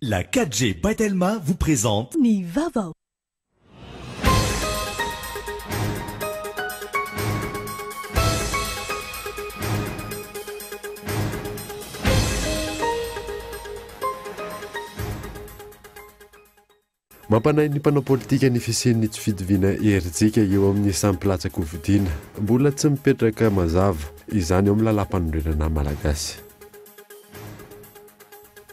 La 4G by Telma vous présente Ny vaovao. Mampanahy ny mpanao politika ny fisian'ny tsy fitoviana herijika eo amin'ny samy mpilatsa-kofidina. Mbola tsy mipetraka mazava izany eo amin'ny lalàmpanorenana malagasy.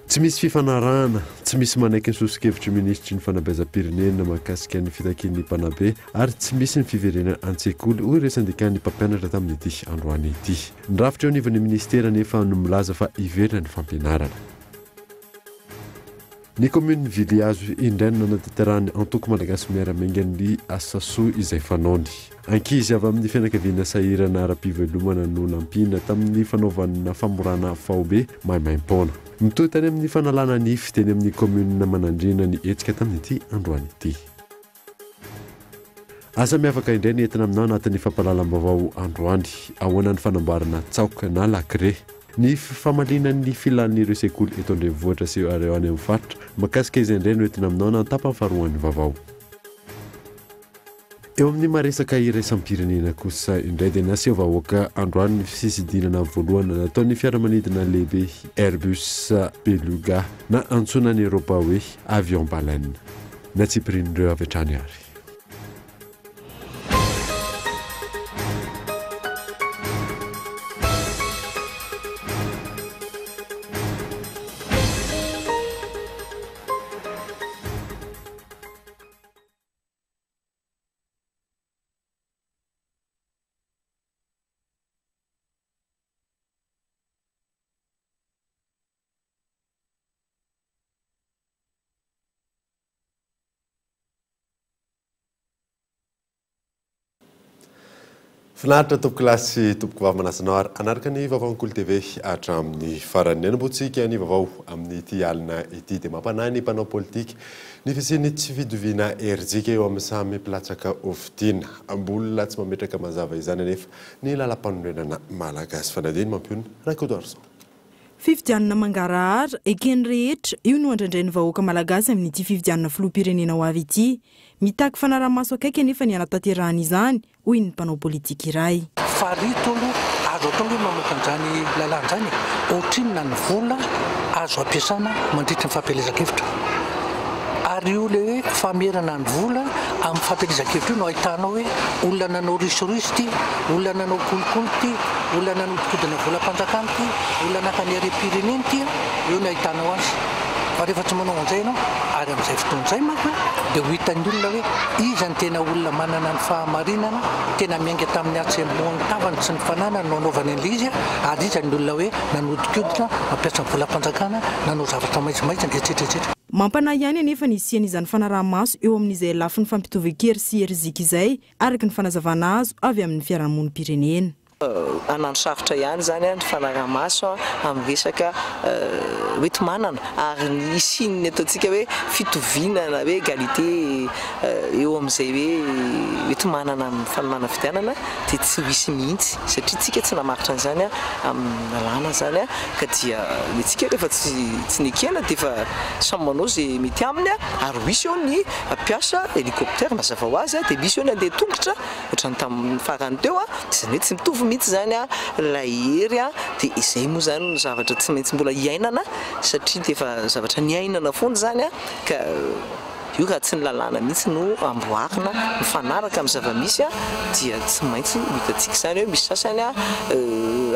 Tsy misy fifanarahana, tsy misy manaiky ny soso-kevitry ny minisitry ny fanabeazam-pirenena mahakasika ny fitakian'ny mpanabe ary tsy misy ny fiverenana an-tsekoly, hoy ireo sendikan'ny mpampianatra tamin'ity androany ity. Ny rafitra eo anivon'ny minisitera anefa no milaza fa hiverina ny fampianarana. Ny kaominin'i Vilihazo indray no nanatanterahan'ny Antoko Malagasy Miara-Miainga ny asa soa izay fanaony. Ankizy avy amin'ny fianakaviana sahirana ara-pivelomana no nampiana tamin'ny fanaovana famorana faobe maimaim-poana. Mitohy tany amin'ny fanalana nify teny amin'ny kaominina Manandriana ny hetsika tamin'ity androany ity. Asa miavaka indray ny entina aminao anatin'ny fampahalalam-baovao androany. Ahoana ny fanamboarana tsaoka na lakre? Ny fifamaliana ny filan'ireo sekoly eto an-drenivohitra sy ireo any amin'ny faritra. Mahakasika izay indray no entina aminao na ny tapany faharoan'ny vaovao. Eo amin'ny maha-resaka iraisam-pirenena kosa indray dia naseho vahoaka androany ny fisidinana voalohany nataon'ny fiaramanidina lehibe Airbus Beluga na antsoina any Eoropa hoe avion baleine. Natsipirian'ireo avy hatrany ary. Finaritra tompokolahy sy tompokovavy manasa anao ary hanaraka ny vaovaon'ny Kolo TV hatramin'ny farany. Ny hanombohantsika ny vaovao amin'ity alina ity dia mampanahy ny mpanao politika ny fisian'ny tsy fitoviana herijika eo amin'ny samy mpilatsaka hofidiana. Mbola tsy mametraka mazava izany anefa ny lalampanorenana malagasy. Fanadihadiana mampionona Rakotoarison. Fifidianana mangarahara, eken'ny rehetra, io no andrandrain'ny vahoaka malagasy amin'ity fifidianana filoham-pirenena ho avy ity. Mitaky fanaraha-maso akaiky anefa ny hanatanterahana izany, hoy ny mpanao politika iray. Farito aloha, azo atao ange mamoaka an'izany lalàna izany e! Ohatrinona ny vola azo ampiasana mandritry ny fampielezan-kevitra? Ary io ilay hoe famerana ny vola amin'ny fampielezan-kevitra io no ahitanao hoe olona nanao risoriso ity, olona nanao kolikoly ity, olona nanodikodina volam-panjakana ity, olona naka ny harem-pirenena ity an, eo no ahitanao azy. Fa rehefa tsy manao an'izay ianao, ary amin'izay fotoana izay manko dia ho hitan'ny olona hoe iza no tena olona manana ny fahamarinana, tena miainga tamin'ny hatsembohan'ny tavany sy ny fananany no anaovany an'ilay izy, ary iza ny olona hoe nanodikodina, mampiasa ny volam-panjakana, nanao zavatra maizimaizina, etsetra etsetra. Mampanahy ihany anefa ny hisian'izany fanaraha-maso eo amin'izay lafiny fampitovian-kery sy herizika izay, araka ny fanazavana azo avy amin'ny fiarahamonim-pirenena. Hanano sarotra ihany izany ny fanaraha-maso amin'ny resaka hoenti-manana ary ny hisian'ny ataontsika hoe fitoviana na hoe égalité eo amin'izay hoe hoenti-manana amin'ny fanomanana fifidianana dia tsy ho hisy mihitsy satria tsika tsy namaritra an'izany amin'ny lalàna izany ka dia ny antsika rehefa tsy tsy nekena dia efa samy manao izay mety aminy ary ho hisy eo ny mpiasa hélicoptère mazava ho azy dia misy eo ny handeha tongotra ohatran'ny tamin'ny farany teo dia izany hoe tsy mitovy mihitsy izany ilay hery dia izay moa izany no zavatra tsy maintsy mbola hiainana satria dia efa zavatra niainana foana izany ka Io raha tsy ny lalàna mihitsy no amboarina mifanaraka amin'ny zava-misy dia tsy maintsy ho hitantsika izany hoe misy sasany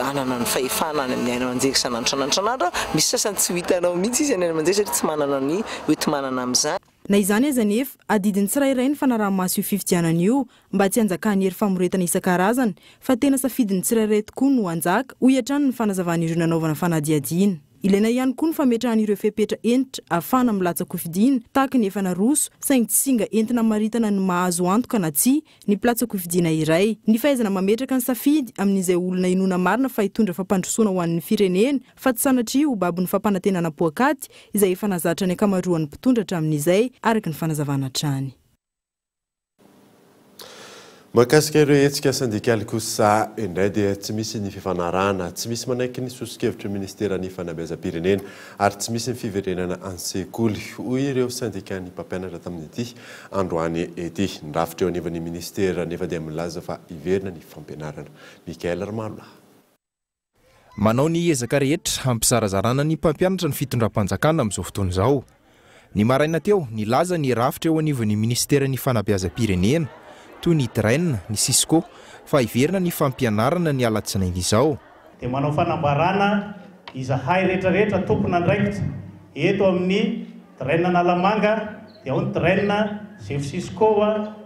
hanana ny fahefana any amin'ny haino aman-jery isan'andro isan'andro isan'andro, misy sasany tsy ho hitanao mihitsy izy any haino aman-jery satria tsy manana ny hoenti-manana amin'izany. Na izany aza anefa, adidin'ny tsirairay ny fanaraha-maso io fifidianana io mba tsy hanjakan'ny hery famoretana isan-karazany fa tena safidin'ny tsirairay tokoa no hanjaka, hoy hatrany ny fanazavan'ireo nanaovana fanadihadiana. Ilaina ihany koa ny fametrahana ireo fepetra hentitra ahafahana milatsa-kofidina tahaka ny efa naroso, saingy tsy singa entina hamaritana ny maha azo antoka na tsia ny mpilatsa-kofidina iray. Ny fahaizana mametraka ny safidy amin'izay olona inoana marina fa hitondra fampandrosoana ho an'ny firenena fa tsy sanatria ho babon'ny fampanantenana poakaty izay efa nahazatra ny ankamaroan'ny mpitondra hatramin'izay, araka ny fanazavana hatrany. Mahakasika ireo hetsika sendikaly kosa indray dia tsy misy ny fifanarahana, tsy misy manaiky ny soso-kevitry ny ministeran'ny fanabeazam-pirenena ary tsy misy ny fiverenana an-tsekoly, hoy ireo sendikan'ny mpampianatra tamin'ity androany ity. Ny rafitra eo anivon'ny ministera anefa dia milaza fa hiverina ny fampianarana. Michael Ramalolahy. Manao ny ezaka rehetra hampizarazarana ny mpampianatra ny fitondram-panjakana amin'izao fotoana izao. Ny maraina teo, nilaza ny rafitra eo anivon'ny minisiteran'ny fanabeazam-pirenena, toy ny Dren, ny Cisco, fa hiverina ny fampianarana ny alatsinainy izao. Dia manao fanambarana izahay rehetra rehetra tompon'andraikitra eto amin'ny Dren Analamanga, dia ao ny Dren, sefo Cisco,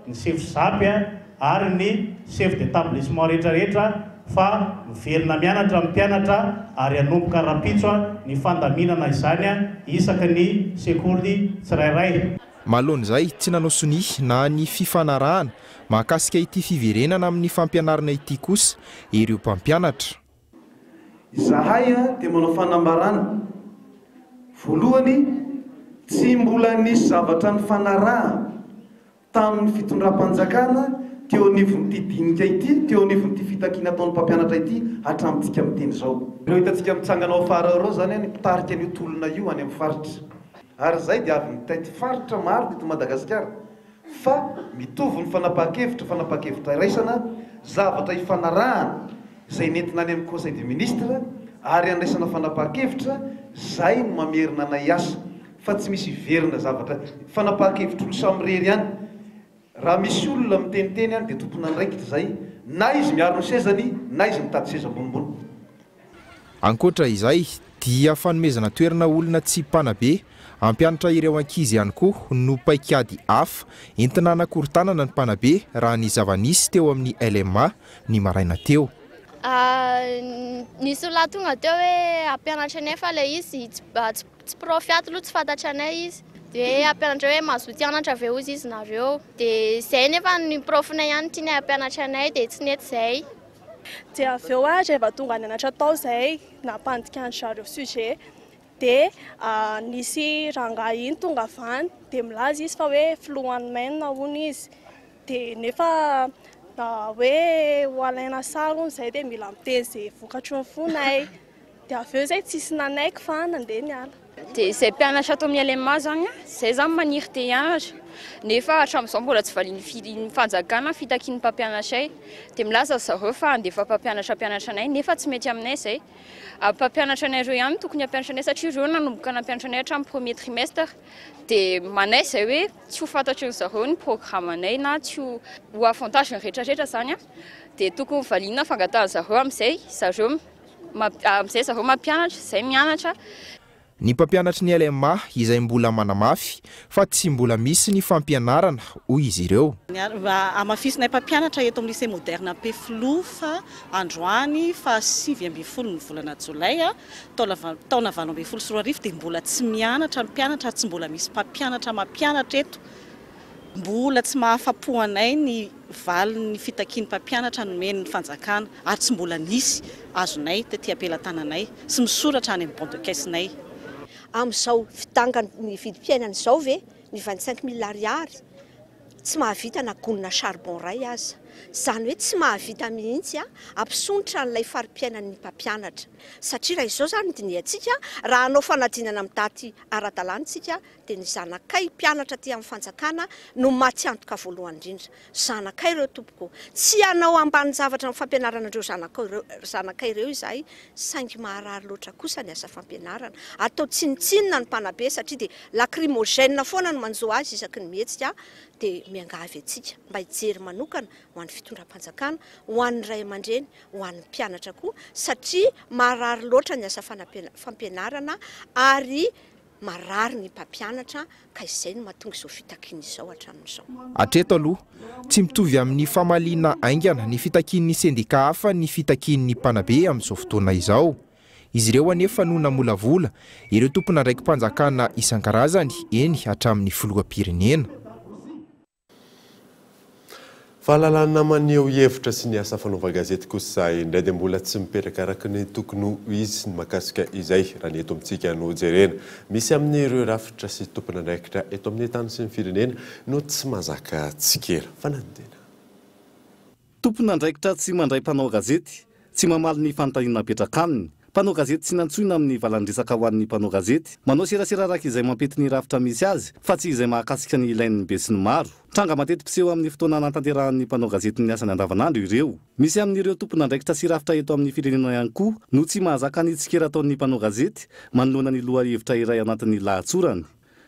ny sefo Zap ary ny chef d'établissement rehetra rehetra fa miverina mianatra ny mpianatra ary hanomboka rahampitso ny fandaminana izany isaky ny sekoly tsirairay. Manoloana izay, tsy nanao sonia na ny fifanarahana mahakasika ity fiverenana amin'ny fampianarana ity kosa ireo mpampianatra. Izahay dia manao fanambarana, voalohany, tsy mbola nisy zavatra nifanarahana tamin'ny fitondram-panjakana teo anivon'ity dinika ity, teo anivon'ity fitakiana ataon'ny mpampianatra ity hatramintsika miteny izao. Ireo hitantsika mitsangana ao afara ireo izany ny mpitarika an'io tolona io any amin'ny faritra. Ary izay dia avy nitety faritra maro teto Madagasikara fa mitovy ny fanapahan-kevitra, fanapahan-kevitra iraisana, zavatra ifanarahana izay nentina any amin'ny Conseil des ministres ary andraisana fanapahan-kevitra, izay no mamerina anay hiasa. Fa tsy misy hiverina zavatra fanapahan-kevitr'olo samirery ihany. Raha misy olona miteniteny any dia tompon'andraikitra izay, na izy miaro ny sezany na izy mitady seza ambonimbony. Ankoatra izay dia fanomezana toerana olona tsy mpanabe hampianatra ireo ankizy ihany koa no paikady hafa entina hanakorontanana ny mpanabe raha ny zava-nisy teo amin'ny LMA ny maraina teo. Nisy olona tonga teo hoe hampianatra anay fa ilay izy tsy Tsy prof ato aloha tsy fantatra anay izy. De hoe hampianatra hoe mazoto hianatra ve hozy izy nareo. De zay nefa ny prof-nay ihany tianay hampianatra anay de tsy nety zay. Dia avy eo aho rehefa tonga nianatra tao izay nampandikan-dry zareo sujet dia nisy rangahy iny tonga avy any dia milaza izy fa hoe filohan'ny men hono izy dia nefa hoe ho alaina sary hono izay dia mila miteny izay vokatry ny fonay. Dia avy eo izay tsisy nanaiky fa nandeha niala. Dia izay mpianatra ato amin'ny LMA izany, izay izany maniry te hianatra, nefa hatramin'izao mbola tsy valian'ny fanjakana ny fitakian'ny mpampianatray. Dia milaza ry zareo fa handefa mpampianatra hampianatra anay, nefa tsy mety aminay izay. Mpampianatra anay ireo ihany no tokony hampianatra anay satria ireo no nanomboka nampianatra anay hatramin'ny premier trimestre. Dia manahy izay hoe tsy ho fantatry ry zareo ny programme-nay na tsy ho avantage ny rehetra rehetra izany. Dia tokony valiana ny fangatahan-dry zareo amin'izay zareo. Amin'izay zareo mampianatra, izay mianatra. Ny mpampianatry ny LMA izay mbola manamafy fa tsy mbola misy ny fampianarana, hoy izy ireo. Hamafisinay mpampianatra eto amin'ny Lycée Moderne Ampefiloha fa androany faha 19 ny volana jolay taona 2018 dia mbola tsy mianatra ny mpianatra ary tsy mbola misy mpampianatra mampianatra eto. Mbola tsy mahafa-po anay ny valin'ny fitakian'ny mpampianatra nomen'ny fanjakana ary tsy mbola nisy azonay tety am-pelatananay sy misoratra any amin'ny bon de caisse-nay. Amin'izao fidangan'ny vidim-piainana izao ve ny 25 mille ariary tsy mahavita na gonina charbon iray aza? Izany hoe tsy mahavita mihitsy hampisondrotra an'ilay fari-piainan'ny mpampianatra. Satria raha izao izany no dinihantsika, raha hanao fanadinana amin'ny daty ara-dalàna isika dia ny zanakay mpianatra aty amin'ny fanjakana no maty antoka voalohany indrindra. Zanakay ireo tompoko. Tsy hanao ambanin-javatra ny fampianarana ireo zanakao ireo, zanakay ireo izahay, saingy maharary loatra kosa ny asa fampianarana. Atao tsinontsinona ny mpanabe satria dia lacrymogène foana no manjo azy isaky ny mihetsika, dia miangavy antsika mba hijery manokana ho an'ny fitondram-panjakana, ho an'ny ray aman-dreny, ho an'ny mpianatra koa satria maharary loatra ny asa fampianarana ary Marary ny mpampianatra ka izay no mahatonga izao fitakiana izao hatramin'izao. Hatreto aloha, tsy mitovy amin'ny famaliana haingana ny fitakian'ny sendika hafa ny fitakian'ny mpanabe amin'izao fotoana izao. Izy ireo anefa no namolavola ireo tompon'andraiki-panjakana isan-karazany, eny hatramin'ny filoham-pirenena. Fahalalana maneho hevitra sy ny asa fanaovan-gazety kosa indray dia mbola tsy mipetraka araka ny tokony ho izy ny mahakasika izay raha ny eto amintsika no jerena. Misy amin'ireo rafitra sy tompon'andraikitra eto amin'ny tany sy ny firenena no tsy mahazaka tsikera. Fanadihadiana. Tompon'andraikitra tsy mandray mpanao gazety, tsy mamaly ny fanontaniana apetraka aminy. Mpanao gazety tsy nantsoina amin'ny valan-dresaka ho an'ny mpanao gazety. Manao serasera araka izay mampety ny rafitra misy azy fa tsy izay mahakasika ny ilain'ny besinimaro. Tranga mateti-piseho amin'ny fotoana anatanterahan'ny mpanao gazety ny asany andavanandro ireo. Misy amin'ireo tompon'andraikitra sy rafitra eto amin'ny firenena ihany koa no tsy mahazaka ny tsikera ataon'ny mpanao gazety manoloana ny lohahevitra iray anatin'ny lahatsorany.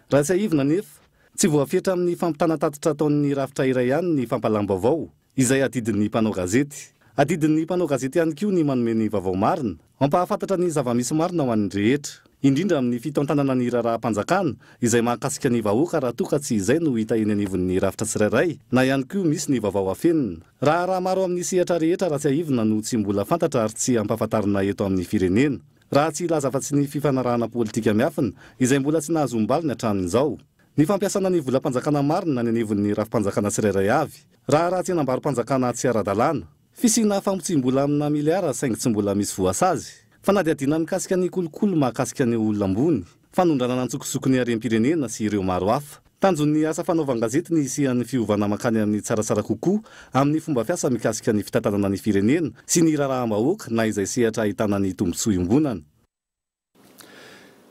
Raha tsiahivina anefa, tsy voafetra amin'ny fampitana tatitra ataon'ny rafitra iray ihany ny fampahalam-baovao, izay adidin'ny mpanao gazety. Adidin'ny mpanao gazety ihany koa ny manome ny vaovao marina, mampahafantatra ny zava-misy marina ho an'ny rehetra. Indrindra amin'ny fitantanana ny raharaham-panjakana, izay mahakasika ny vahoaka raha toa ka tsy izay no hita eny anivon'ny rafitra tsirairay, na ihany koa misy ny vaovao afenina. Raharaha maro amin'ny sehatra rehetra raha tsiahivina no tsy mbola fantatra ary tsy ampahafantarina eto amin'ny firenena. Raha tsy hilaza afa-tsy ny fifanarahana politika miafina, izay mbola tsy nahazoam-baliny hatramin'izao. Ny fampiasana ny volam-panjakana marina any anivon'ny rafi-panjakana tsirairay avy. Raharaha tsenambaro-panjakana tsy ara-dalàna. Fisiana famotsiam-bola amina miliara saingy tsy mbola misy voasazy. Fanadihadiana mikasika ny kolikoly mahakasika ny olona ambony. Fanondranana antsokosoko ny harem-pirenena sy ireo maro hafa. Tanjon'ny asa fanaovan-gazety ny hisian'ny fiovana mankany amin'ny tsaratsara kokoa amin'ny fomba fiasa mikasika ny fitantanana ny firenena sy ny raharaham-bahoaka na izay sehatra ahitana ny tombontsoa iombonana.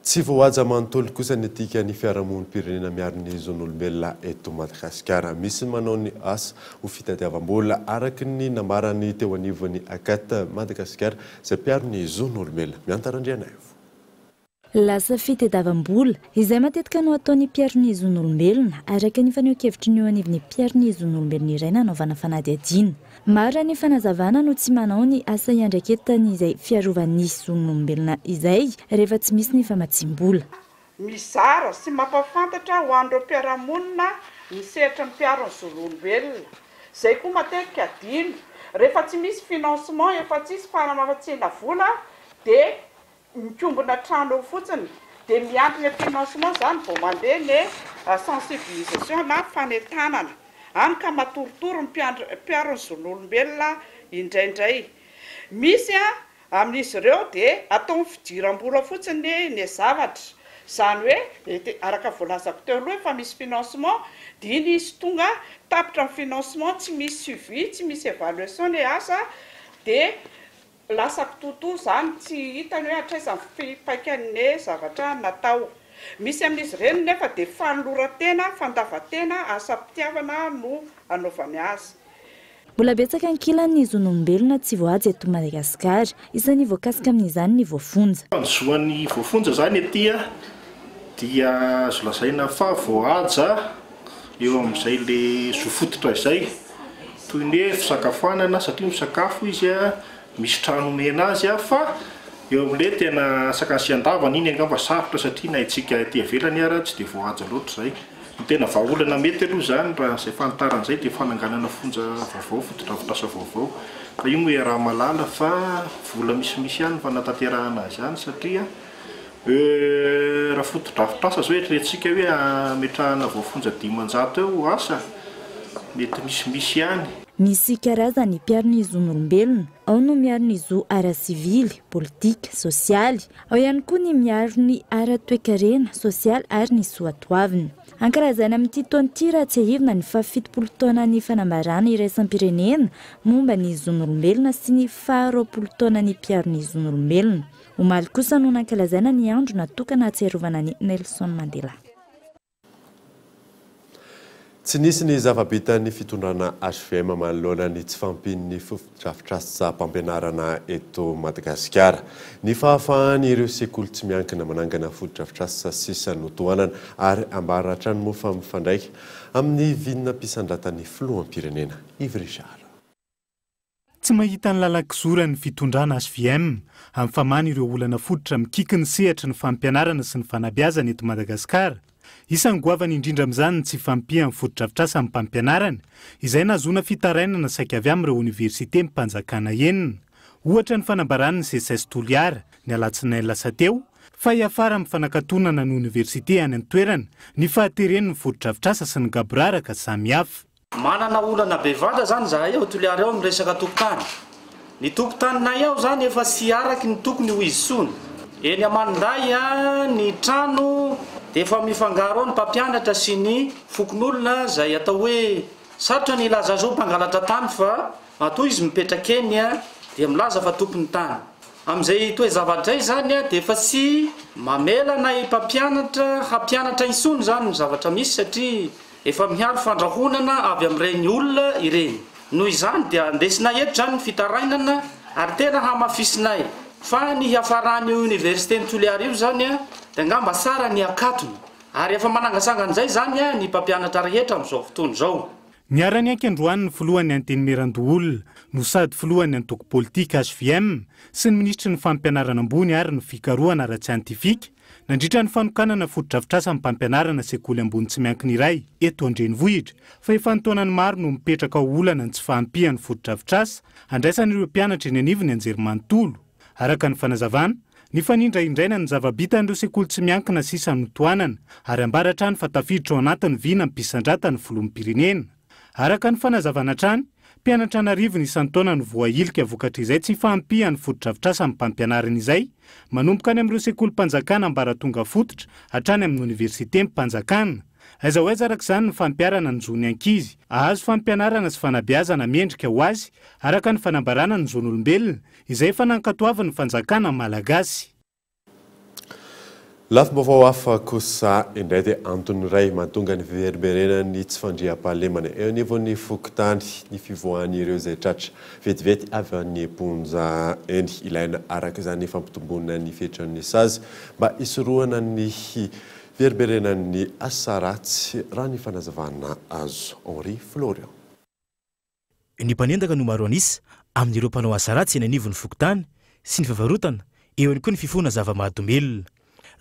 Tsy voahaja manontolo kosa ny etikan'ny fiarahamonim-pirenena miaro ny zon'olombelona eto Madagasikara. Misy ny manao ny asa ho fitadiavam-bola, araka ny nambarany teo anivon'ny ACAT Madagasikara, izay mpiaro ny zon'olombelona. Mihanta Randrianaivo. Lasa fitediavam-bola, izay matetika no ataon'ny mpiaro ny zon'olombelona, araka ny fanehoan-kevitry ny eo anivon'ny mpiaro ny zon'olombelona iray nanaovana fanadihadiana. Maro raha ny fanazavana no tsy manao ny asa iandraiketany izay fiarovan'ny zon'olombelona izay rehefa tsy misy ny famatsiam-bola. Mizara sy mampahafantatra ho an'ireo mpiara-monina ny sehatry ny mpiaro ny zon'olombelona. Izay koa matetika adino. Rehefa tsy misy financement, efa tsisy fanamatsiana vola dia Mikombona trano eo fotsiny dia miandry ny financement zany vao mandeha ny sensibilisation na fanentanana. Any ka matoritory ny mpiaro ny zon'olombelona indraindray. Misy amin'izy ireo dia atao ny fidiram-bola fotsiny ny zavatra. Izany hoe araka ny voalazako teo aloha efa misy financement dia iny izy tonga tapitra ny financement tsy misy suivi, tsy misy évaluation ny asa dia Lasa kitoatoa izany, tsy hitany hoe hatraiza ny fipaikan'ny zavatra natao. Misy amin'izy ireny nefa dia fanoloran-tena, fandavan-tena, asam-pitiavana no anaovany azy. Mbola betsaka ankilany ny zon'olombelona tsy voahaja eto Madagasikara. Isan'ny voakasika amin'izany ny voafonja. Ny zoan'ny voafonja izany aty dia azo lazaina fa voahaja eo amin'izay le zo fototra izay. Toy ny hoe fisakafoanana satria misakafo izy, misy trano omena azy fa eo amin'ilay tena sakany sy andavany iny angamba sarotra satria na isika aty ivelany ara tsy dia voahaja loatra izay. Ny tena vahaolana mety aloha izany raha izay fanitarana izay dia fananganana fonja vaovao, fotodrafitrasa vaovao. Fa io moa iaraha-mahalala fa vola misimisy ihany ny fanatanterahana azy any satria Euh, raha fotodrafitrasa zao eritreretintsika hoe ametrahana voafonja 500 eo, asa, mety misimisy ihany. Misy karazany mpiaro ny zon'olombelona, ao no miaro ny zo ara-sivily, politika, sosialy. Ao ihany koa ny miaro ny ara-toekarena, sosialy ary ny soatoavina. Ankalazaina amin'ity taona ity raha tsiahivina ny fahafitopolo taonan'ny fanambarana iraisam-pirenena momba ny zon'olombelona sy ny faharoapolo taonan'ny mpiaro ny zon'olombelona. Omaly kosa no nankalazaina ny andro natokana hahatsiarovana an'i Nelson Mandela. Tsy nisy ny zava-bitan'ny fitondrana hvm manoloana ny tsy fahampian'ny fotodrafitrasam-pampianarana eto Madagasikara. Ny fahafahan'ireo sekoly tsy miankina manangana fotodrafitrasa sisa no tohanana ary ambara hatrany moa fa mifandraika amin'ny vinam-pisandratan'ny filoham-pirenena Yves Richard. Tsy mahita ny lalan-kizoran'ny fitondrana hvm amin'ny famahana ireo olana fototra mikiky ny sehatry ny fampianarana sy ny fanabeazana eto Madagasikara. Isan'ny goavana indrindra amin'izany ny tsy fahampian'ny fotodrafitrasa amim-pampianarana, izay nahazoana fitarainana saika avy amin'ireo oniversitem-panjakana enina. Ohatra ny fanambaran'ny Seces Toliara, ny alatsinainy lasa teo, fa hiafara amin'ny fanakatonana ny oniversite any an-toerana ny fahateren'ny fotodrafitrasa sy ny gaboraraka samihafa. Manana olana bevata zany zahay ao Toliara ao amin'ny resaka tokotany. Ny tokotaninay ao zany efa tsy araky ny tokony ho izy tsony. Eny Amanonday ny trano dia efa mifangaro ao ny mpampianatra sy ny fokonolona zay atao hoe. Sarotra ny hilaza azy ho mpangalatra tany fa matoa izy mipetraka eny dia milaza fa tompon'ny tany. Amin'izay toe-javatra izay izany dia efa tsy mamela anay mpampianatra hampianatra intsony izany ny zavatra misy satria efa miharo fandrahonana avy amin'ireny olona ireny. Noho izany dia andesinay eto izany ny fitarainana ary tena hamafisinay fa ny hiafaran'io oniversiten'i Toliara io izany dia angamba tsara ny hakatona ary efa manangasanga an'izay izany ny mpampianatra rehetra amin'izao fotoana izao. Niara-niaiky androany ny filohan'ny Antenimierandoholona no sady filohan'ny antoko politika hvm sy ny minisitry ny Fampianarana ambony ary ny fikarohana ara-tsiantifika nandritra ny fanokanana fotodrafitrasam-pampianarana sekoly ambony tsy miankina iray eto an-drenivohitra fa efa an-taonany maro no mipetraka ho olana ny tsy fahampian'ny fotodrafitrasa andraisan'ireo mpianatra eny anivon'ny anjerimanontolo. Araka ny fanazavana, nifanindrahindraina ny zava-bitan'ireo sekoly tsy miankina sisa notohanana ary ambara hatrany fa tafiditra ao anatin'ny vina am-pisandratan'ny filoham-pirenena. Araka ny fanazavana hatrany, mpianatra an'arivony isan-taona no voahilika vokatr'izay tsy fahampian'ny fotodrafitrasa amim-pampianarana izay, manomboka any amin'ireo sekolim-panjakana ambaratonga fototra hatrany amin'ny oniversitem-panjakana. Aiza ho aiza araka izany ny fampiharana ny zon'ny ankizy hahazo fampianarana sy fanabeazana mendrika ho azy araka ny fanambarana ny zon'olombelona izay efa nankatoavin'ny fanjakana malagasy. Lafim-baovao hafa kosa indray dia antony iray mahatonga ny fiverimberenan'ny tsy fandriampahalemana eo anivon'ny fokontany ny fivoahan'ireo izay tratra vetivety avy any am-ponja eny. Ilaina araka izany ny fampitomboana ny fetran'ny sazy mba hisorohana ny fiverimberenan'ny asa ratsy, raha ny fanazavana azo. Henri Florian. Ny mpanendaka no maro an'isa amin'ireo mpanao asa ratsy eny anivon'ny fokontany sy ny fivarotana, eo ihany koa ny fifohana zava-mahadomelina.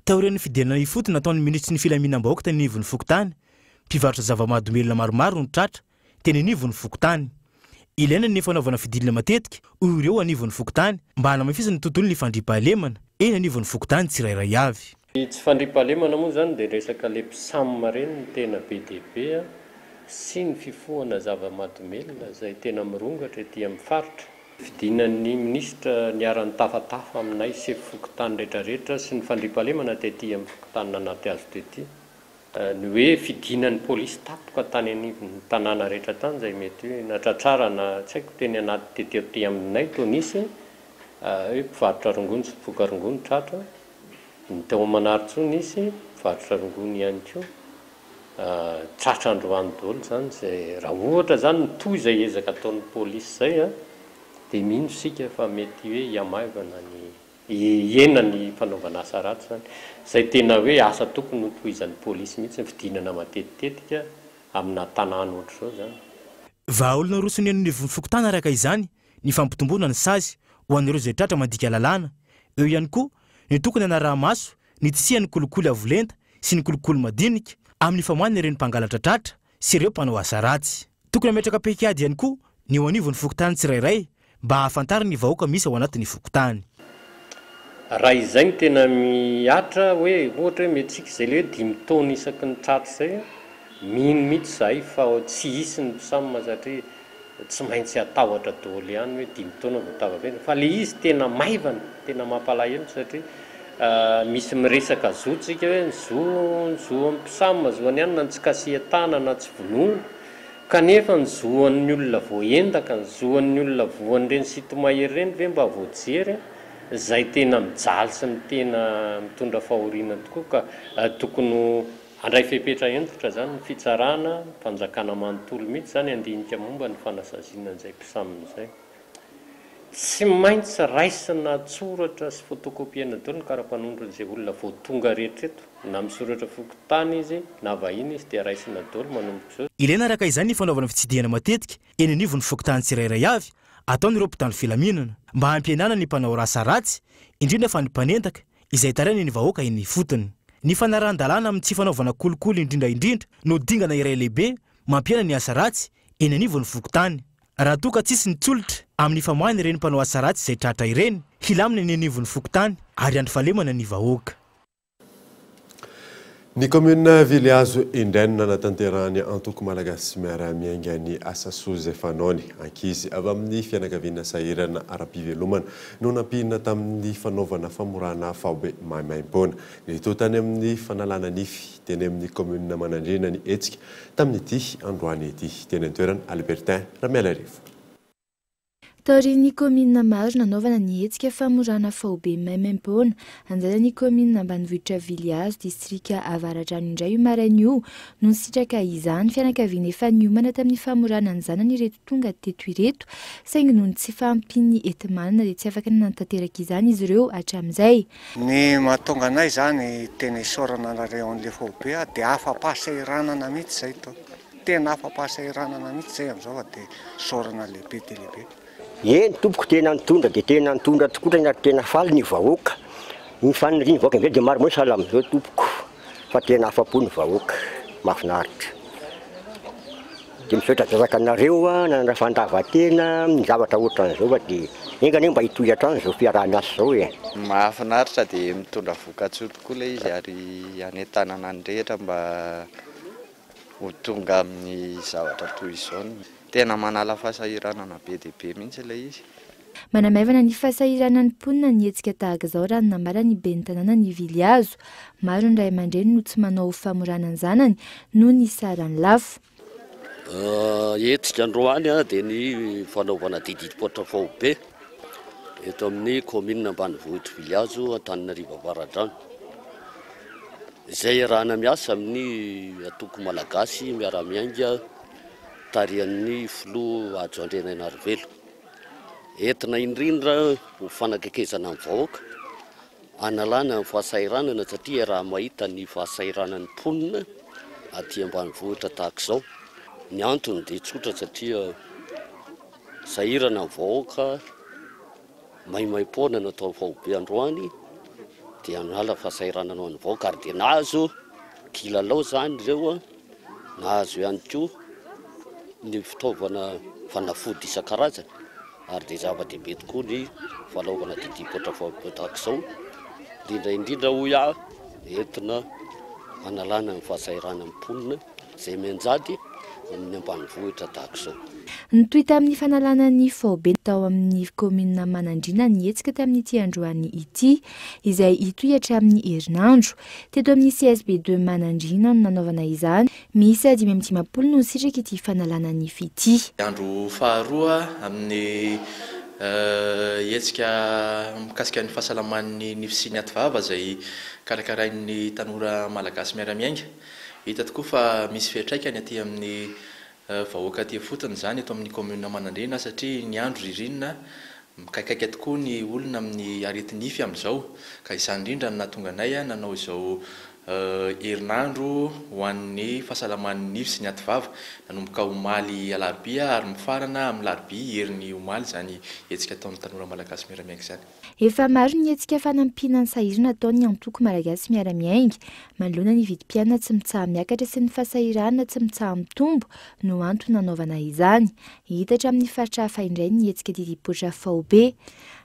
Taorian'ny fidirana ifotony nataon'ny minisitry ny filaminam-bahoaka teny anivon'ny fokontany, mpivarotra zava-mahadomelina maromaro no tratra teny anivon'ny fokontany. Ilaina ny fanaovana fidinana matetika hoy ireo anivon'ny fokontany mba hanamafisana ny tontolon'ny fandriampahalemana eny anivon'ny fokontany tsirairay avy. Ny tsy fandriampahalemana moa izany dia resaka le mpisam ireny no tena be dia be sy ny fifohana zava-mahadomelina izay tena mirongatra ety amin'ny faritra. Fidinan'ny minisitra niara-nitafatafa aminay sefo fokontany rehetrarehetra sy ny fandriampahalemana tety amin'ny fokontanin' Anatihazo tety. Ny hoe fidinan'ny polisy tampoka tany anivon'ny tanàna rehetra tany izay mety hoe natratrarana tsy haiko teny anaty tety aty aminay toa nisy hoe mpivarotra rongony sy mpifoka rongony tratra. Ny tao Manarintsoa nisy mpivarotra rongony ihany koa tratra androany daholo izany izay raha ohatra izany mitohy izay ezaka ataon'ny polisy izay an, dia mino isika fa mety hoe hihamaivana ny hihena ny fanaovana asa ratsy izany. Izay tena hoe asa tokony ho tohizan'ny polisy mihitsy ny fidinana matetitetika amina tanàna ohatr'izao izany. Vahaolana aroson'ny eny anivon'ny fokontany araka izany ny fampitomboana ny sazy ho an'ireo izay tratra mandika lalàna, eo ihany koa ny tokony hanaraha-maso ny tsy hisian'ny kolikoly avo lenta sy ny kolikoly madinika amin'ny famoahana ireny mpangalatra tratra sy ireo mpanao asa ratsy. Tokony hametraka paikady ihany koa ny eo anivon'ny fokontany tsirairay mba hahafantarany ny vahoaka misy ao anatin'ny fokontany. Raha izay no tena mihatra hoe ohatra hoe omentsika izay ilay hoe dimy taona isaky ny tratra izay, mino mihitsy izahay fa tsy hisy ny mpisam satria Tsy maintsy hatahotra daholo ihany hoe dimy taona vao tafaverina fa le izy tena maivana, tena mampalahelo satria misy miresaka zo tsika hoe ny zo, ny zo an'ny mpisam, zo an'ny anona, ny tsy kasihan-tanana, tsy vonoina, kanefa ny zo an'ny olona voaendaka, ny zo an'ny olona voan'ireny sinto-mahery ireny ve mba voajery an, izay tena mijaly sy ny tena mitondra fahoriana tokoa ka tokony ho Handray fepetra hentitra izany ny fitsarana, ny fanjakana manontolo mihitsy izany handinika momba ny fanasaziana an'izay mpisamina izay. Tsy maintsy raisina an-tsoratra sy fotokopiana daholo ny kara-panondron'izay olona vao tonga rehetra eto, na misoratra fokontany izy na vahiny izy dia raisina daholo manomboka izao. Ilaina araka izany ny fanaovana fitsidihana matetika eny anivon'ny fokontany tsirairay avy ataon'ireo mpitandro filaminana mba hampihenana ny mpanao rasa ratsy, indrindra fa ny mpanendaka izay tarain'ny vahoaka eny ifotony. Ny fanarahan-dalàna amin'ny tsy fanaovana kolikoly indrindra indrindra no dingana iray lehibe mampihena ny asa ratsy eny anivon'ny fokontany. Raha toa ka tsisy ny tsolotra amin'ny famoahana ireny mpanao asa ratsy izay tratra ireny, hilamina ny anivon'ny fokontany ary handry fahalemana ny vahoaka. Ny kaominina Vilihazo indray no nanatanterahan'ny antoko Malagasy Miara-Miainga ny asa soa izay fanaony. Ankizy avy amin'ny fianakaviana sahirana ara-pivelomana no nampiana tamin'ny fanaovana famorana faobe maimaimpoana. Nitohy tany amin'ny fanalana nify teny amin'ny kaominina Manandriana ny hetsika tamin'ity androany ity. Teny an-toerana, Albertin Ramialarivo. Taorian'ny kaominina maro nanaovana ny hetsika famorana faobe maimaimpoana, anjaran'ny kaominina ambanivohitra Vilihazo, distrika Avaradrano indray io maraina io no nisitraka izany. Fianakaviana efa niomana tamin'ny famorana ny zanany ireto tonga teto ireto, saingy noho ny tsy fahampian'ny enti-manana dia tsy afaka nanatanteraka izany izy ireo hatramin'izay. Ny mahatonga anay izany tena isaorana anareo an'ilay faobe dia afa-pahasahiranana mihitsy izay to. Tena afa-pahasahiranana mihitsy zay amin'izao fa dia isaorana lehibe dia lehibe. Eny tompoko tena nitondra dia tena nitondra tokoa tena ary tena faly ny vahoaka. Ny fanirian'ny vahoaka indray dia maro moa sahala amin'izao tompoko fa tena afa-po ny vahoaka. Mahafinaritra. Dia misaotra betsaka anareo nanana fandavan-tena amin'ny zavatra ohatran'izao fa dia enga anie mba hitohy hatrany izao fiaraha-miasa izao e. Mahafinaritra dia mitondra vokatsoa tokoa ilay izy ary hanentanana ny rehetra mba ho tonga amin'ny zavatra toy izao. Tena manala fahasahiranana be dia be mihitsy ilay izy. Manamaivana ny fahasahiranan'ny mponina ny hetsika tahaka izao raha ny nambaran'ny ben'ny tanànan'i Vilihazo. Maro ny ray aman-dreny no tsy manao famorana ny zanany noho ny sarany lafo. Hetsika androany dia ny fanaovana didipoitra faobe eto amin'ny kaominina ambanivohitr'i Vilihazo Antananarivo Avaradrano. Izay iarahana miasa amin'ny antoko Malagasy miara-miainga tarihan'ny filoha Hajo Andrianainarivelo. Entina indrindra ho fanakekezana ny vahoaka, hanalana ny fahasahiranana satria iaraha-mahita ny fahasahiranan'ny mponina aty ambanivohitra tahaka izao. Ny antony dia tsotra satria sahirana ny vahoaka. Maimaimpoana no atao faobe androany dia hanala fahasahiranana ho an'ny vahoaka ary dia nahazo kilalao izany ireo, nahazo ihany koa ny fitaovana fanafody isan-karazany ary dia zava-dehibe tokoa ny fanaovana didim-poatra faobe tahaka izao, indrindra indrindra hoy aho entina hanalana ny fahasahiranan'ny mponina. izay mianjady amin'ny ambanivohitra tahaka izao. Nitohy tamin'ny fanalana ny faobe tao amin'ny kaominina Manandriana ny hetsika tamin'ity androany ity, izay hitohy hatramin'ny herinandro. Teto amin'ny CSB ii Manandriana no nanaovana izany. Miisa 55 no nisitraka ity fanalana nify ity. Andro faharoa amin'ny hetsika mikasika ny fahasalaman'ny nify sy ny ativava izay karakarain'ny tanora malagasy miara-miainga. Hita tokoa fa misy fiantraikany aty amin'ny vahoaka aty ifotony izany eto amin'ny kaominina Manandriana satria ny andro ririnina, mikaikaika tokoa ny olona amin'ny areti-nify amin'izao ka izany indrindra no nahatonga anay nanao izao herinandro ho an'ny fahasalaman'ny nify sy ny ativava nanomboka omaly alarobia ary mifarana amin'ny larobia herin'ny omaly izany hetsika ataon'ny tanora malagasy miara-miainga izany. Efa maro ny hetsika fanampiana ny sahirana ataon'ny antoko Malagasy Miara-Miainga. Manoloana ny vidim-piainana tsy mitsaha-miakatra sy ny fahasahiranana tsy mitsaha-mitombo no antony nanaovana izany. Hihitatra amin'ny faritra hafa indray ny hetsika didipoitra faobe.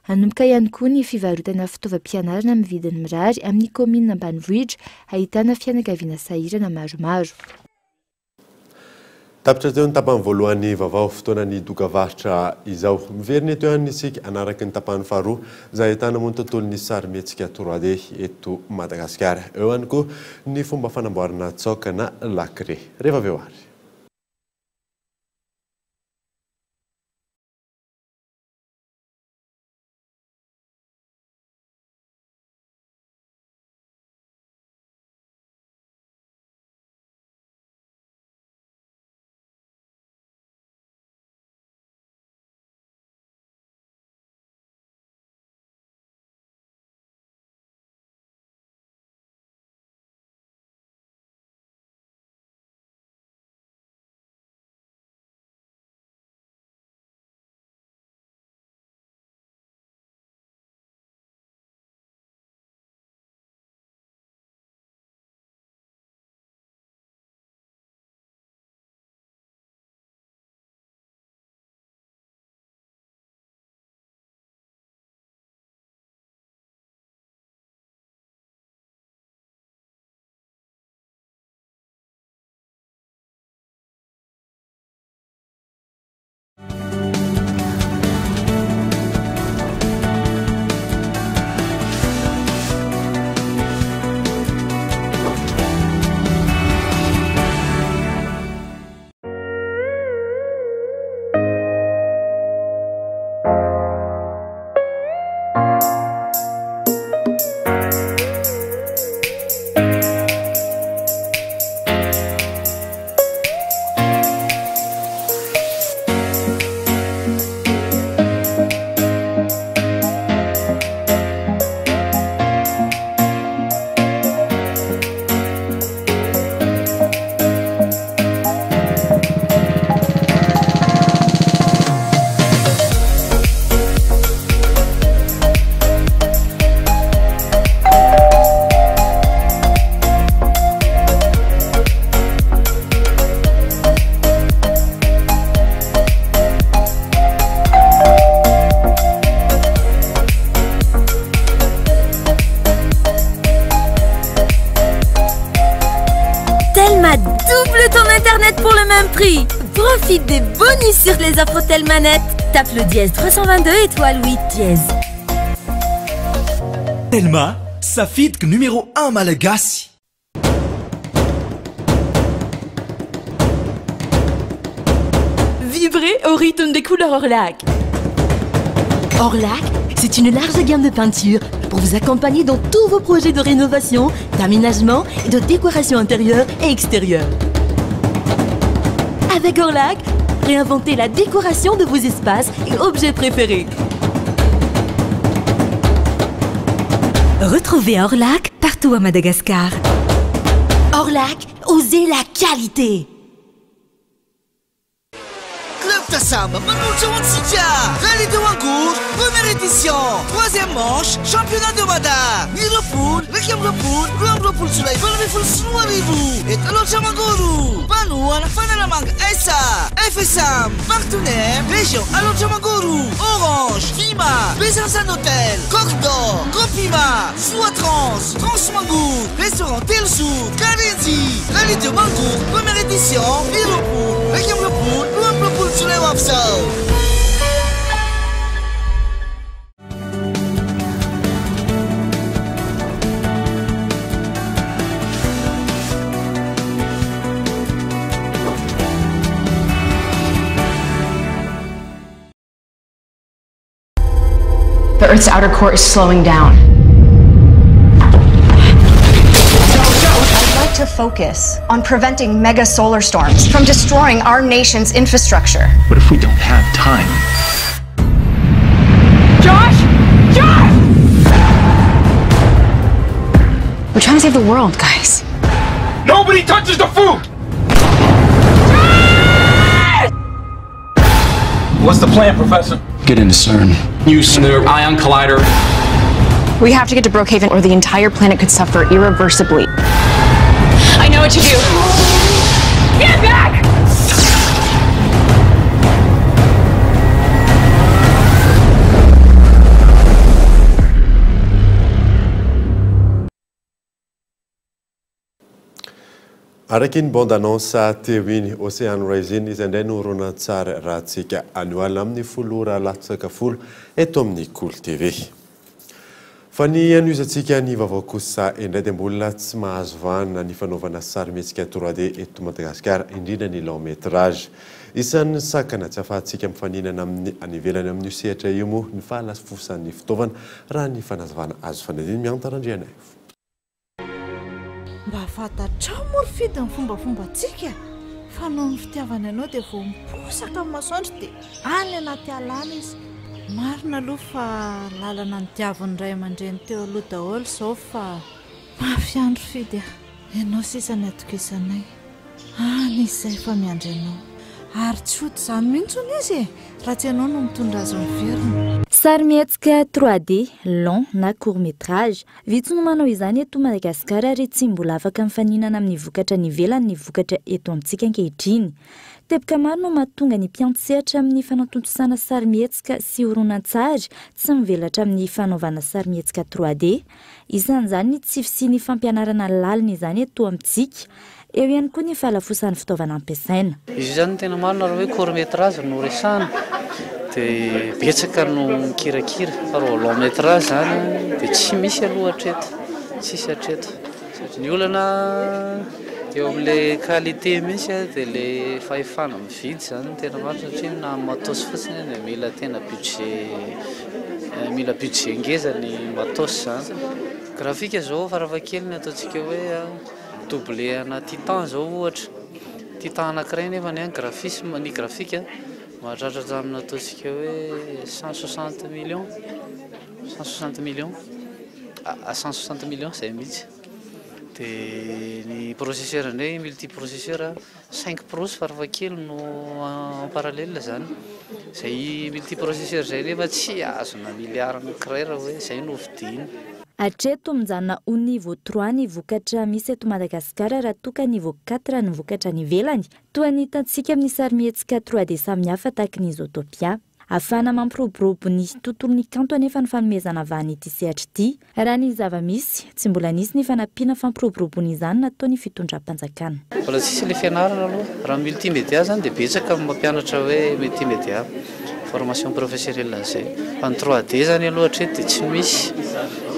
Hanomboka ihany koa ny fivarotana fitaovam-pianarana amin'ny vidiny mirary amin'ny kaominina ambanivohitra ahitana fianakaviana sahirana maromaro. Tapitra teo ny tapany voalohan'ny vaovao, fotoanan'ny dokavarotra izao. Miverina eto ihany isika hanaraka ny tapany faharoa izay ahitana moa ny tontolon'ny sarimihetsika 3D eto Madagasikara. Eo ihany koa ny fomba fanamboarana tsaoka na lakre. Rehefa avy eo ary. même prix. Profite des bonus sur les offres Telmanet. Tape le dièse 322 étoile 8 dièse. Telma, safidiko numéro 1 malagasy. Vibrez au rythme des couleurs Orlac. Orlac, c'est une large gamme de peintures pour vous accompagner dans tous vos projets de rénovation, d'aménagement et de décoration intérieure et extérieure. Avec Orlac, réinventez la décoration de vos espaces et objets préférés. Retrouvez Orlac partout à Madagascar. Orlac, osez la qualité. Club Tassam, manolotra ho antsika Rallye de Wangour, première édition, troisième manche, championnat de Mada, ny 20, 21, 22 jolay 2018, eto Alaotra Mangoro, mpanohana Fanalamanga SA, FSAM, partenaire, région Alaotra Mangoro, Orange, Fima, Besançon Hotel, Coq d'Or, Copima, Soa Trans, Transmangour, Restaurant Telsou, Karenzi, Rallye de Mangour, première édition, ny 20, 21, 22 jolay ho avy izao. The Earth's outer core is slowing down. I'd like to focus on preventing mega solar storms from destroying our nation's infrastructure. What if we don't have time? Josh! Josh! We're trying to save the world, guys. Nobody touches the food! What's the plan, Professor? Get into CERN. Use their ion collider. We have to get to Brookhaven or the entire planet could suffer irreversibly. I know what to do. Get back! Araka iny bande annonce teo iny, Ocean Rising izay indray no horonantsary rahantsika anio alina amin'ny 10 ora latsaka 10 eto amin'ny Kolo TV. Fa ny hanohizantsika ny vaovao kosa indray dia mbola tsy mahazo vahana ny fanaovana sarimihetsika 3D eto Madagasikara, indrindra ny long métrage. Isan'ny sakana tsy ahafahantsika mifaninana amin'ny any ivelany amin'io sehatra io moa ny fahalafosan'ny fitaovana, raha ny fanazavana azo fanadino Mianta Randrianaivo. Mba fantatrao moa ry Fidy ny fombafombantsika fa noho ny fitiavany anao dia vao miposaka ny masoandro dia any anaty ala any izy. Marina aloha fa lalana nodiavin'ny ray aman-dreny teo aloha daholo izao fa mafy ihany ry Fidy a! Ianao sisa ny atokisanay. Any izy izay fa miandry anao. Ary tsy hody izany mihitsy hono izy e! Raha tsy ianao no mitondra azy miverina. Sarimihetsika 3D, long na court métrage. Vitsy no manao izany eto Madagasikara ary tsy mbola afaka mifaninana amin'ny vokatra any ivelany ny vokatra eto amintsika ankehitriny. Teboka maro no mahatonga ny mpiantsehatra amin'ny fanatontosana sarimihetsika sy horonantsary tsy mivelatra amin'ny fanaovana sarimihetsika 3D. Isan'izany ny tsy fisian'ny fampianarana lalina izany eto amintsika. Eo ihany koa ny fahalafosan'ny fitaovana ampiasaina. Izy io izany no tena marina raha hoe court métrage no resahana dia betsaka no mikirakira fa raha long métrage izany dia tsy misy aloha hatreto, tsisy hatreto. Satria ny olana eo amin'ilay qualité mihitsy dia ilay fahefana mividy izany no tena marina satria na ny matos fotsiny dia mila tena budget, mila budget ngeza ny matos izany. Graphique izao farafahakeliny ataontsika hoe Doublé ana titan zao ohatra, titan anakiray nefa ny graphisme, ny graphique mahatratra hatramin'ny ataontsika hoe 160 millions, 160 millions, à 160 millions zay mihitsy. Dia ny processeur indray multiprocesseur cinq pros farafahakeliny no en parallèle zany. Zay multiprocesseur zay nefa tsy azona milliard anakiray raha hoe zay no vidiana. Hatreto, mijanona ho niveau trois ny vokatra misy eto Madagasikara raha toa ka niveau quatre ny vokatra any ivelany, toa ny hitantsika amin'ny sarimihetsika 3D samihafa tahaka ny Zootopia. Ahafahana mampiroborobo ny tontolon'ny kanto anefa ny fanomezana vahana ity sehatra ity. Raha ny zava-misy, tsy mbola nisy ny fanampiana fampiroboroboana izany nataon'ny fitondram-panjakana. Mbola tsisy ilay fianarana aloha. Raha multimédia zany dia betsaka ny mampianatra hoe multimédia, formation professionnelle an'izay. Fa ny 3D zany aloha hatreto dia tsy misy.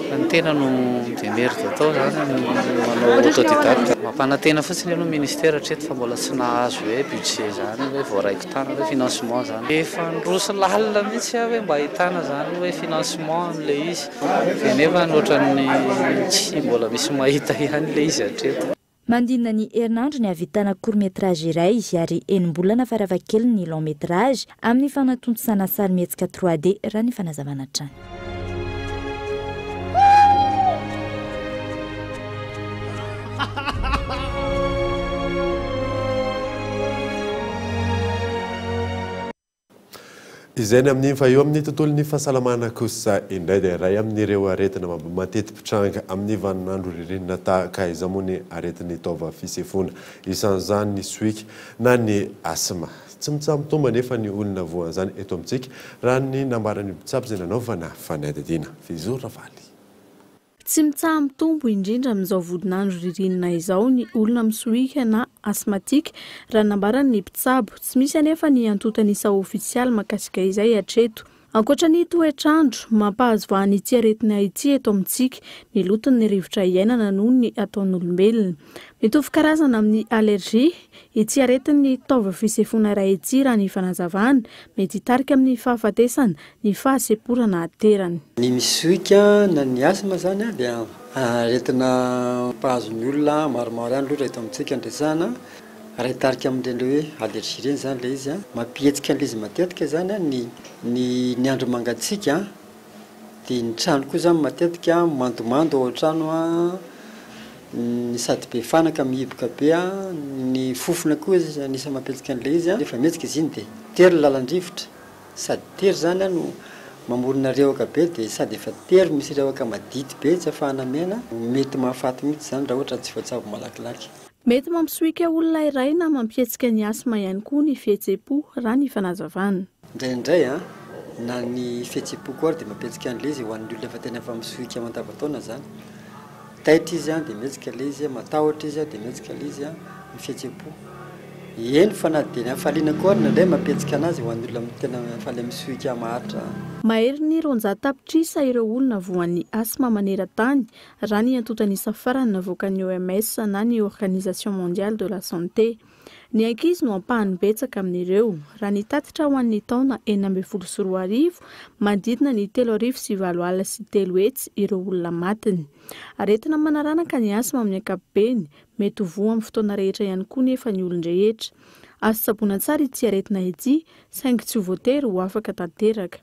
Fa ny tena no mi-demerde atao zany manao autodidacte. Mampanantena fotsiny aloha ny ministère hatreto fa mbola tsy nahazo hoe budget zany hoe voaraiko tanana hoe financement zany. Efa niroso lalina mihitsy aho hoe mba ahitana zany hoe financement amin'ilay izy. Dia nefa ny ohatran'ny tsy mbola misy mahita ihany ilay izy hatreto. Manodidina ny herinandro ny hahavitana court métrage iray ary enim-bolana farafahakeliny ny long métrage amin'ny fanatontosana sarimihetsika 3D raha ny fanazavana hatrany. Izay ny amin'iny fa eo amin'ny tontolon'ny fahasalamana kosa indray dia iray amin'ireo aretina mateti-pitranga amin'ny vaninandro ririnina tahaka izao moa ny aretin'ny taova fisefoana, isan'izany ny sohika na ny asma. Tsy mitsaha-mitombo anefa ny olona voan'izany eto amintsika raha ny nambaran'ny mpitsabo izay nanaovana fanadihadiana. Fizo Ravaly. Tsy mitsaha-mitombo indrindra amin'izao vodin'andro ririnina izao ny olona misohika na asthmatique, raha ny nambaran'ny mpitsabo. Tsy misy anefa ny antontan'isa ofisialy mahakasika izay hatreto. Ankoatra ny toetr'andro, mampahazo vahana ity aretina ity eto amintsika ny loton'ny rivotra iainana noho ny ataon'olombelona. Mitovy karazana amin'ny allergie ity aretin'ny taova fisefoana iray ity raha ny fanazavana. Mety hitarika amin'ny fahafatesana ny fahasemporana aterany. Ny misohika na ny asthme izany dia aretina mpahazo ny olona maromaro ihany aloha raha eto amintsika no resahana. Raha hitarika amin'ireny hoe allergie ireny izany ilay izy, mampihetsika an'ilay izy matetika izany ny ny ny andro mangatsiaka dia ny trano koa izany matetika mandomando ao an-trano, ny sady be fanaka mihiboka be, ny fofona koa anisan'ny mampihetsika an'ilay izy. Rehefa mihetsika izy iny dia tery ny lalan-drivotra. Sady tery zany an no mamorona rehoka be dia sady efa tery misy rehoka madity be tsy afahana miaina, mety mahafaty mihitsy zany raha ohatra tsy voatsabo malakilaky. Mety mampisohika olona iray na mampihetsika ny asthme ihany koa ny fihetseham-po, raha ny fanazavana. Indraindray an, na ny fihetseham-po koa ary dia mampihetsika an'ilay izy ho an'ny olona efa tena efa misohika mandavantaona zany. Taitra izy an dia mihetsika ilay izy, matahotra izy an dia mihetsika ilay izy an, ny fihetseham-po. Eny fa na dia ny hafaliana koa ary indraindray mampihetsika anazy ho an'ny olona tena faly misohika maharitra. Maherin'ny 200 tapitrisa ireo olona voan'ny asthme maneran-tany, raha ny antontan'isa farany navoakan'ny OMS na ny Organisation Mondiale de la Santé. Ny ankizy no ampahany betsaka amin'ireo. Raha ny tatitra ho an'ny taona 2016, manodidina ny 308 300 ireo olona matiny. Aretina manaranaka ny asthme amin'ny ankapobeny, Mety ho voa amin'ny fotoana rehetra ihany koa nefa ny olon-drehetra. Azo tsaboina tsara ity aretina ity, saingy tsy ho voatery ho afaka tanteraka.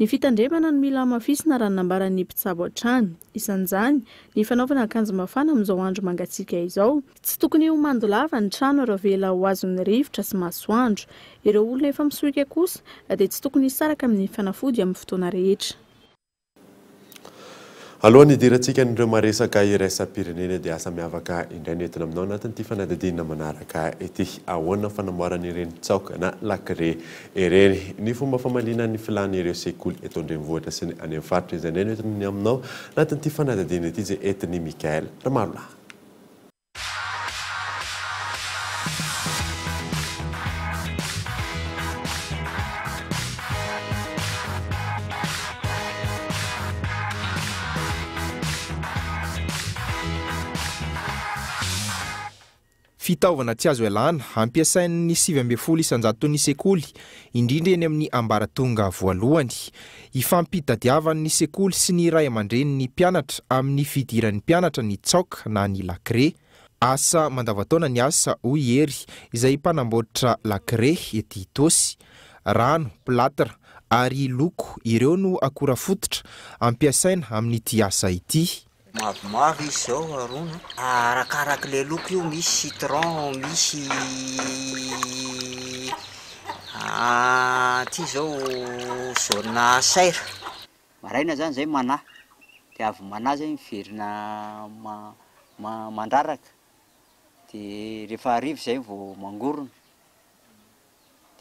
Ny fitandremana no mila hamafisina raha ny nambaran'ny mpitsabo hatrany. Isan'izany, ny fanaovana akanjo mafana amin'izao andro mangatsiaka izao. Tsy tokony ho mando lava ny trano ary avela ho azon'ny rivotra sy masoandro. Ireo olona efa misohika kosa dia tsy tokony hisaraka amin'ny fanafody amin'ny fotoana rehetra. Alohan'ny hidirantsika an'ireo maresaka iraisam-pirenena dia asa miavaka indray no entina aminao anatin'ity fanadihadiana manaraka ity. Ahoana ny fanamboarana ireny tsaoka na lakre ireny? Ny fomba famaliana ny filàn'ireo sekoly eto an-drenivohitra sy ny any amin'ny faritra izay indray no entina aminao anatin'ity fanadihadiana ity izay entin'i Mickaël Ramarolahy. Fitaovana tsy azo ialana, ampiasain'ny 19 isan-jaton'ny sekoly, indrindra eny amin'ny ambaratonga voalohany. Ifampitadiavan'ny sekoly sy ny ray aman-drenin'ny mpianatra amin'ny fidiran'ny mpianatra ny tsaoka na ny lakre. Asa mandavantaona ny asa, hoy i Hery, izay mpanamboatra lakre ety Itaosy. Rano, plâtre ary loko, ireo no akora fototra ampiasaina amin'ity asa ity. Mavomavo izy izao Arona a. Arakarak'ilay loko io, misy citron, misy ity izao jaune chair. Maraina zany zay manahy, de avy manahy zay miverina mandraraka, de rehefa hariva zay vao mangorona.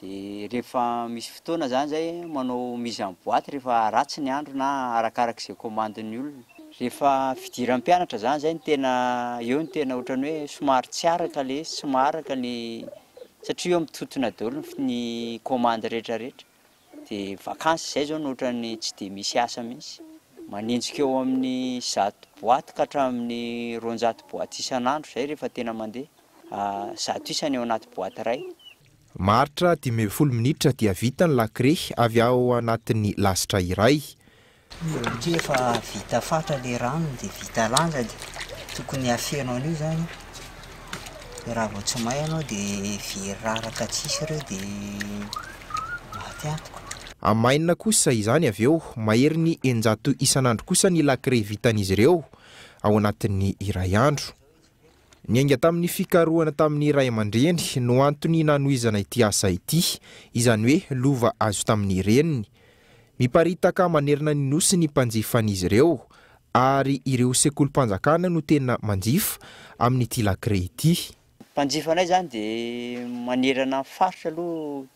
Dia rehefa misy fotoana izany izay manao mise en boite rehefa ratsy ny andro na arakarak'izay commande-n'ny olona. Rehefa fidiran'ny mpianatra izany izay no tena eo no tena ohatran'ny hoe somary tsy araka ilay izy, tsy maharaka ny satria eo mitontona daholo ny commande rehetra rehetra. Dia vakansy izay izao no ohatran'ny tsy dia misy asa mihitsy. Manenjika eo amin'ny zato boite ka hatramin'ny 200 boite isan'andro izay rehefa tena mandeha. Zato isa ny ao anaty boite iray. Maharitra 15 minitra dia vita ny lakre avy ao anatin'ny lasitra iray. Satria efa vita fatra le ranony de vita lanja de tokony hafeno an'io zany de raha vao tsy mahay ianao de very raraka tsisy ireo de maty antoka. Amainina kosa izany avy eo, maherin'ny 600 isan'andro kosa ny lakre vitan'izy ireo ao anatin'ny iray andro. Niainga tamin'ny fikarohana tamin'ny ray aman-dreny no antony nanohizana ity asa ity, izany hoe lova azo tamin'ny reniny. Miparitaka manerana ny Nosy ny mpanjifan'izy ireo ary ireo sekolim-panjakana no tena manjifa amin'ity lakre ity. Mpanjifanay izany dia manerana ny faritra aloha,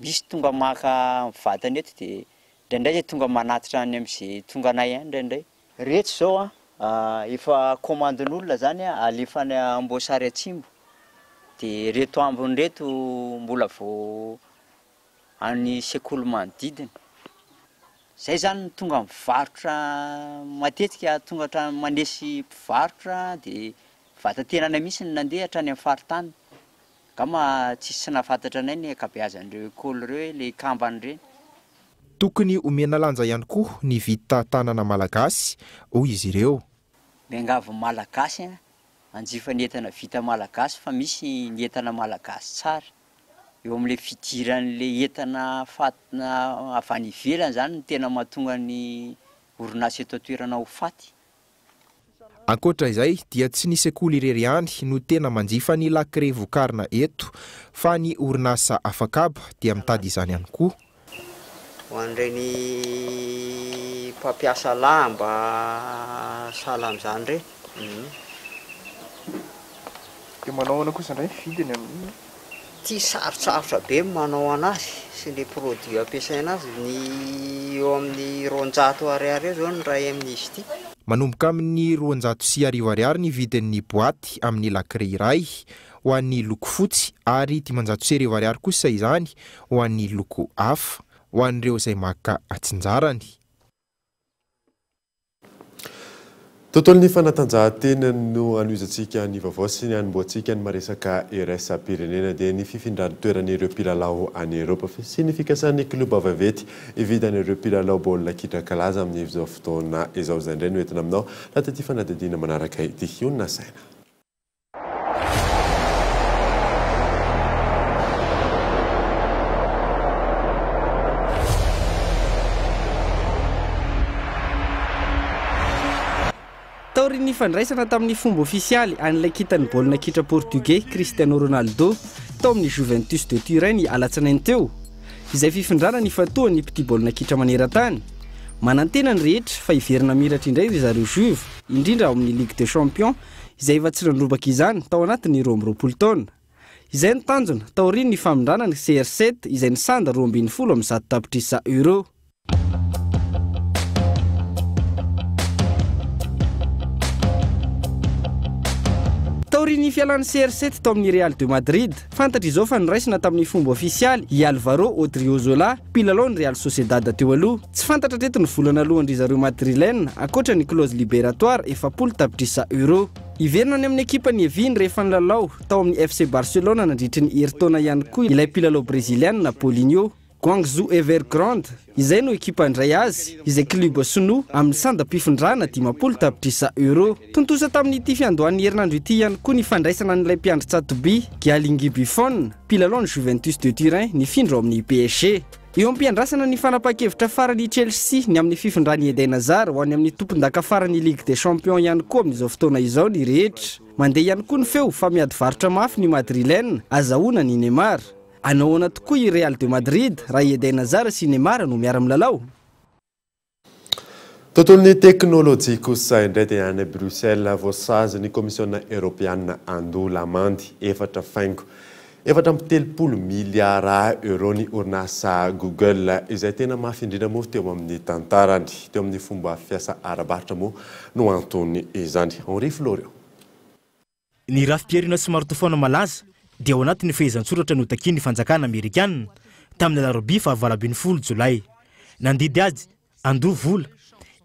misy tonga maka mivantana eto dia indraindray izay tonga manatitra any amin'izay tonga anay any indraindray. Reto zao an, efa commande-n'olona zany alefa any Amboasary Atsimo, de reto ambiny reto mbola vao any sekoly manodidina. Zay zany no tonga mivarotra matetika, tonga hatrany manesy mpivarotra de vatan-tenanay mihitsy no nandeha hatrany amin'ny faritany. Angamba tsisy tsy nahafantatra anay ny ankabeazan'ireo école ireo hoe le kambana ireny. Tokony omena lanja ihany koa ny vita tanana malagasy, hoy izy ireo. Miangavy ny Malagasy hanjifa ny entana vita malagasy fa misy ny entana malagasy tsara. Eo amin'ilay fidiran'ilay entana avy any ivelany izany no tena mahatonga ny orinasa eto an-toerana ho faty. Ankoatra izay dia tsy ny sekoly irery ihany no tena manjifa ny lakre vokarina eto fa ny orinasa afakaba dia mitady izany ihany koa. Ho an'ireny mpampiasa lamba sahala amin'izany ireny. Dia manao ahoana kosa indray ny vidiny amin'iny? Ity sarotsarotra be ny manao anazy sy le produit ampiasaina azy, ny eo amin'ny 200 ariary eo zao ny iray amin'izy ity. Manomboka amin'ny 1200 ariary ny vidin'ny boaty amin'ny lakre iray ho an'ny loko fotsy ary 1500 ariary kosa izany ho an'ny loko hafa, ho an'ireo izay maka atsinjarany. Tontolon'ny fanatanjahantena no hanohizantsika ny vaovao sy ny hanombohantsika ny maresaka iraisam-pirenena dia ny fifindran'ny toeran'ireo mpilalao any Eropa sy ny fikasan'ny klioba vaventy hividy an'ireo mpilalao baolina kitra kalaza amin'izao fotoana izao. Izay indray no entina aminao anatin'ity fanadihadiana manaraka ity. Io no nasaina. Taorian'ny fandraisana tamin'ny fomba ofisialy an'ilay kintan'ny baolina kitra portiogey Cristiano Ronaldo tao amin'ny Juventus de Turin ny alatsinainy teo, izay fifindrana nifantohan'ny mpitia baolina kitra maneran-tany, manantena ny rehetra fa hiverina hamiratra indray ry zareo Juve, indrindra ao amin'ny Ligue des Champions izay efa tsy nandrombaka izany tao anatin'ny 22 taona. Izay no tanjona, taorian'ny famindrana ny CR7 izay nisanda 112 tapitrisa euros. Taorian'ny fialan'ny CR7 tao amin'ny Real de Madrid, fantatra izao fa noraisina tamin'ny fomba ofisialy i Alvaro Odriozola, mpilalao ny Real Sociedad teo aloha. Tsy fantatra hatreto ny vola naloan-dry zareo Madrilène, ankoatra ny clause libératoire 40 tapitrisa euros. Hiverina any amin'ny ekipa niaviany rehefa nilalao tao amin'ny FC Barcelone nandritry ny herintaona ihany koa ilay mpilalao breziliana Paulinho. Guangzhou Evergrande, izay no ekipa handray azy, izay klioba sinoa, amin'ny sandam-pifindrana 50 tapitrisa euros. Tontosa tamin'ity fiandohan'ny herinandro ity ihany koa ny fandraisana an'ilay mpiandry tsatoby, Gianluigi Buffon, mpilalaon'ny Juventus de Turin, nifindra ao amin'ny PSG. Eo am-piandrasana ny fanapahan-kevitra farany i Chelsea ny amin'ny fifindran'i Eden Hazard ho any amin'ny tompondaka farany Ligue des Champions ihany koa amin'izao fotoana izao ny rehetra. Mandeha ihany koa ny feo fa miady varotra mafy ny Madrilène azahoana an'i Neymar. Hanao ahoana tokoa i Real de Madrid raha i Eden Hazard sy i Neymar no miara-milalao? Tontolon'ny teknolojia kosa indray dia any Bruxelles, voasazy ny Komisiona Eoropeana handoa lamandy efatra faingo 34 miliara euro ny orinasa Google, izay tena mafy indrindra moa teo amin'ny tantarany. Teo amin'ny fomba fiasa ara-barotra moa no anton'izany. Henri Florian. Ny rafi-pihariana smartphone malaza dia ao anatin'ny fehezantsoratra notakian'ny fanjakana amerikana tamin'ny alarobia faha 18 jolay. Nandidy azy handoa vola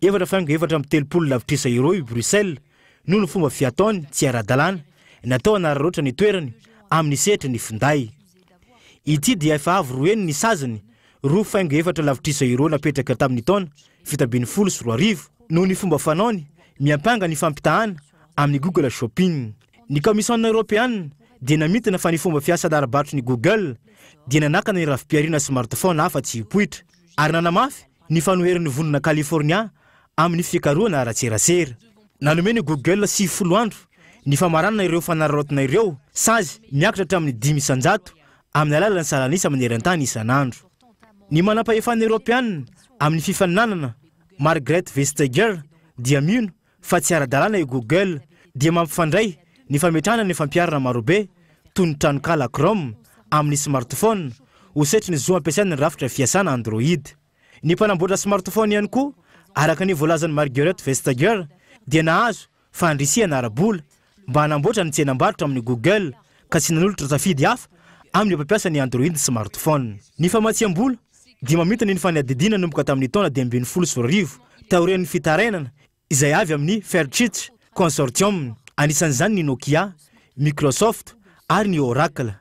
4,34 lavitrisa euro i Bruxelles noho ny fomba fiataony tsy ara-dalàna natao hanararaotra ny toerany amin'ny sehatry ny finday. Ity dia efa avo roa heny ny saziny 2,4 lavitrisa euro napetraka tamin'ny taona 2017 noho ny fomba fanaony miampanga ny fampitahana amin'ny Google Shopping. Ny Kaomisiona Eoropeana dia namintina fa ny fomba fiasa ara-barotry ny Google dia nanakana ny rafi-pihariana smartphone hafa tsy hipoitra ary nanamafy ny fanoheran'ny vondrona California amin'ny fikarohana ara-tserasera. Nanome ny Google 90 andro ny famaranana ireo fanararaotina ireo sazy miakatra hatramin'ny 5% amin'ny alalan'ny salanisa maneran-tany isan'andro. Ny manampahefana Eoropeana amin'ny fifaninanana, Margrethe Vestager, dia mino fa tsy ara-dalàna i Google dia mampifandray ny fametrahana ny fampiharana marobe toy ny tranonkala Chrome amin'ny smartphone ho setrin'ny zo ampiasaina ny rafitra fiasana Android. Ny mpanamboatra smartphone ihany koa, araka ny voalazan'i Margrethe Vestager, dia nahazo fandrisihana ara-bola mba hanamboatra ny tsenam-barotra amin'ny Google ka tsy nanolotra safidy hafa amin'ny mpampiasa ny Android smartphone. Ny famatsiam-bola dia mamintina ny fanadihadiana nanomboka tamin'ny taona 2015 taorian'ny fitarainana izay avy amin'ny Fairchild Consortium, anisan'izany ny Nokia, Microsoft ary ny Oracle.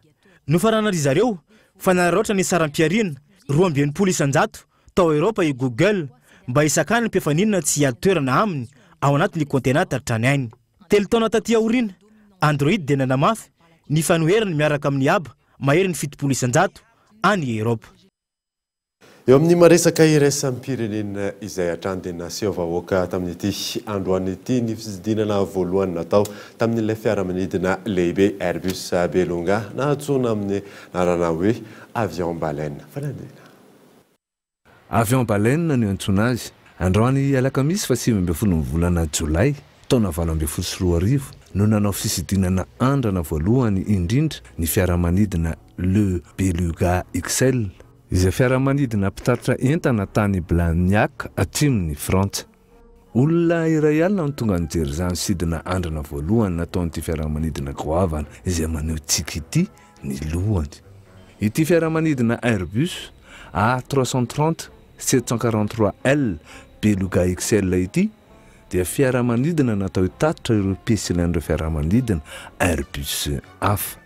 Nofaranan-dry zareo fa nanararaotra ny saram-pihariana 62% tao Eoropa i Google mba hisakana ny mpifaninana tsy hiady toerana aminy ao anatin'ny kaontenanta tranainy. Telo taona taty aoriana, Android dia nanamafy ny fanoherany miaraka amin'ny haba maherin'ny 70% any Eoropa. Eo amin'ny maresaka iraisam-pirenena izay hatrany dia naseho vahoaka tamin'ity androany ity ny fisidinana voalohany natao tamin'ilay fiaramanidina lehibe Airbus Beluga na antsoina amin'ny anarana hoe Avion Baleine. Fanadihadiana. Avion Baleine no iantsoana azy. Androany alakamisy faha 19 ny volana jolay, taona 2018 no nanao fisidinana andrana voalohany indrindra ny fiaramanidina Le Beluga XL, izay fiaramanidina mpitatitra entana tany Blagnac atsimon'i Frantsa. Olona iray alina no tonga nijery izany sidina andrana voalohany nataon'ity fiaramanidina goavana izay maneho tsiky ity ny lohany. Ity fiaramanidina Airbus A 330 743 L Beluga XL ity dia fiaramanidina natao hitatitra ireo piesy ilain'ireo fiaramanidina Airbus hafa.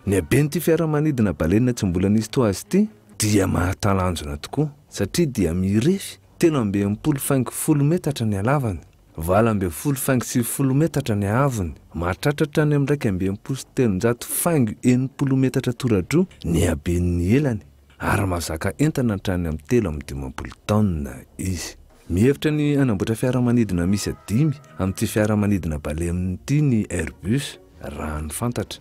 Ny haben'ity fiaramanidina baleine tsy mbola nisy toa azy ity dia mahatalanjona tokoa satria dia mirefy 63,10 metatra ny halavany, 18,90 metatra ny haavony, mahatratra hatrany amin'ny 361,60 metatra toradroa ny haben'ny elany ary mahazaka entana hatrany amin'ny 53 taonina izy. Mihevitra ny hanamboatra fiaramanidina miisa dimy amin'ity fiaramanidina baleine ity ny Airbus, raha ny fantatra.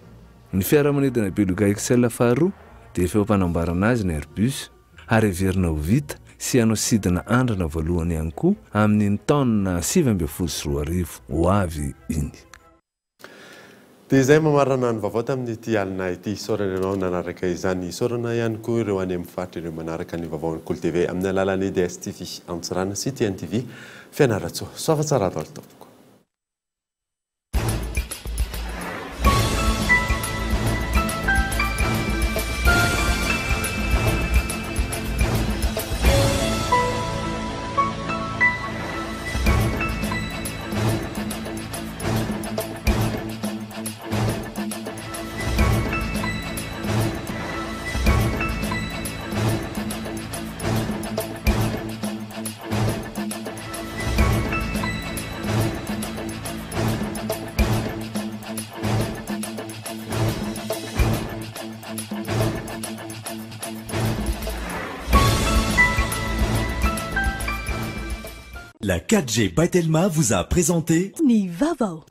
Ny fiaramanidina Beluga XL faharoa dia efa eo am-panamboarana azy ny Airbus ary heverina ho vita sy hanao sidina andrana voalohany ihany koa amin'iny taona 2019 ho avy iny. Dia izay mamarana ny vaovao tamin'ity alina ity. Isaorana ianao nanaraka izany. Isaorana ihany koa ireo any amin'ny faritra ireo manaraka ny vaovaon'ny Kolo TV amin'ny alalan'ny DSTV Antsiranana sy TNTV Fianarantsoa. Soava tsara daholo tompoko. La 4G by Telma vous a présenté Ny vaovao.